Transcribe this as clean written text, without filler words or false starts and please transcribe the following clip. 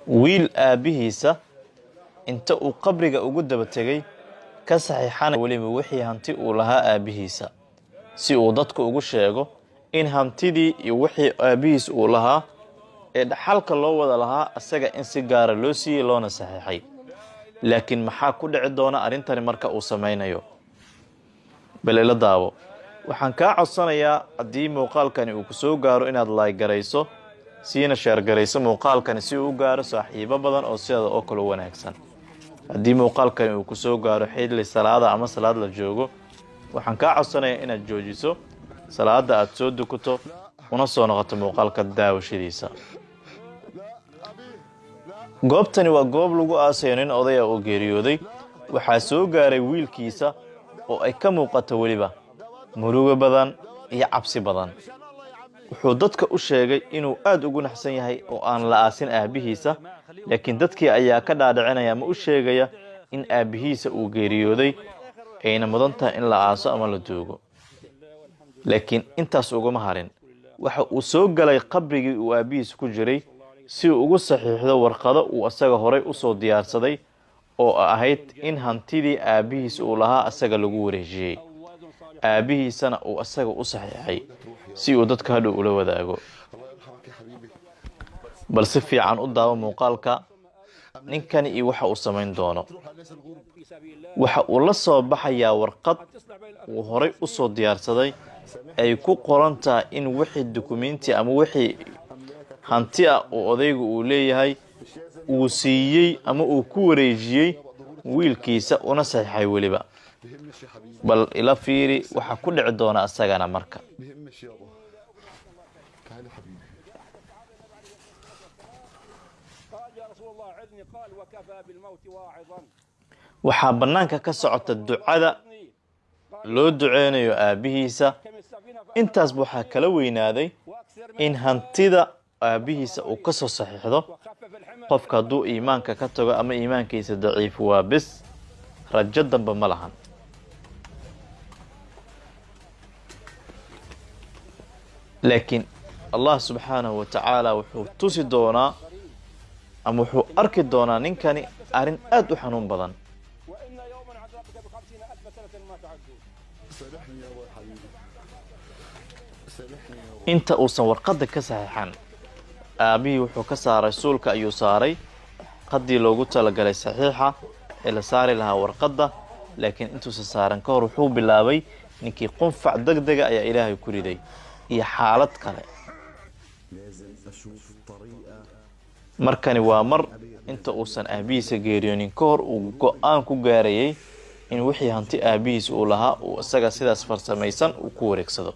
Wiil aabbihiisa inta uu qabriga ugu daba tegay ka saxiixana weliba wixii hanti uu lahaa aabbihiisa, si uu dadku ugu sheego in hantidii iyo wixii aabbihiis uu lahaa ee dhaxalka loo wada lahaa asaga in si gaara loo siiyey loona saxiixay. Laakiin maxaa ku dhici doona arrintani marka uu samaynayo? Bal ila daawo. Waxaan kaa codsanayaa, haddii muuqaalkani uu ku soo gaaro, inaad like garayso, siina share garayso muuqaalkani, si uu u gaaro saaxiibo badan oo sidaada oo kale u wanaagsan. Haddii muuqaalkani uu ku soo gaaro xilli salaada ama salaad la joogo, waxaan kaa codsanayaa inaad joojiso salaada, aad soo dukato, una soo noqoto muuqaalka daawashadiisa. Goobtani waa goob lagu aasayo nin odaya oo geeriyooday. Waxaa soo gaaray wiilkiisa oo ay ka muuqato weliba murugo badan iyo cabsi badan. Wuxuu dadka u sheegay inuu aad ugu naxsan yahay oo aan la aasin aabbihiisa, laakiin dadkii ayaa ka dhaadhicinaya ama u sheegaya in aabbihiisa uu geeriyooday, ayna mudan tahay in la aaso ama la duugo. Laakiin intaas ugama harin. Waxa uu soo galay qabrigii uu aabbihiisa ku jiray si uu ugu saxiixdo warqado uu asaga horay usoo diyaarsaday, oo ahayd in hantidii aabbihiis uu lahaa asaga lagu wareejiyey, aabbihiisana uu asaga u saxiixay, si uu dadka hadhow ula wadaago. Bal si fiican u daawo muuqaalka ninkani iyo waxa uu samayn doono. Waxa uu la soo baxayaa warqad uu horay usoo diyaarsaday, ay ku qoran tahay in wixii dukumenti ama wixii hanti ah uu odaygu uu leeyahay uu siiyey ama uu ku wareejiyey wiilkiisa, una saxiixay weliba. Bal ila fiiri waxaa ku dhici doona asagana marka. بهمش يابا، تعالى يا حبيبي. قال يا رسول الله عظني، قال وكفى بالموت واعظا. Waxaa bannaanka ka socota ducada loo duceynayo aabbihiisa. كم السفينة Intaasba waxaa kala weynaaday واكثر in hantida aabbihiisa uu ka soo saxiixdo. وخفف الحمل. Qofka hadduu iimaanka ka tago ama iimaankiisa daciif, waa bis, rajo dambe ma lahan. Laakiin Allah subxaanahu wa tacaala wuxuu tusi doonaa ama wuxuu arki doonaa ninkani arrin aad u xanuun badan. وإن يوما عند ربك ب50,000 سنة ما تعدون. سامحني يابا، يا حبيبي، سامحني يابا. Inta uusan warqadda ka saxiixan, aabbihii wuxuu ka saaray suulka, ayuu saaray qaddii loogu talagalay saxiixa ee la saari lahaa warqadda. Laakiin intuusan saaran ka hor, wuxuu bilaabay ninkii qunfac deg dega ayaa Ilaahay ku riday iyo xaalad kale. لازم اشوف طريقه. Markani waa mar inta uusan aabbihiisa geeriyoonin ka hor uu go-aan ku gaarayay in wixii hanti aabbihiis uu lahaa uu isaga sidaas farsamaysan uu ku wareegsado.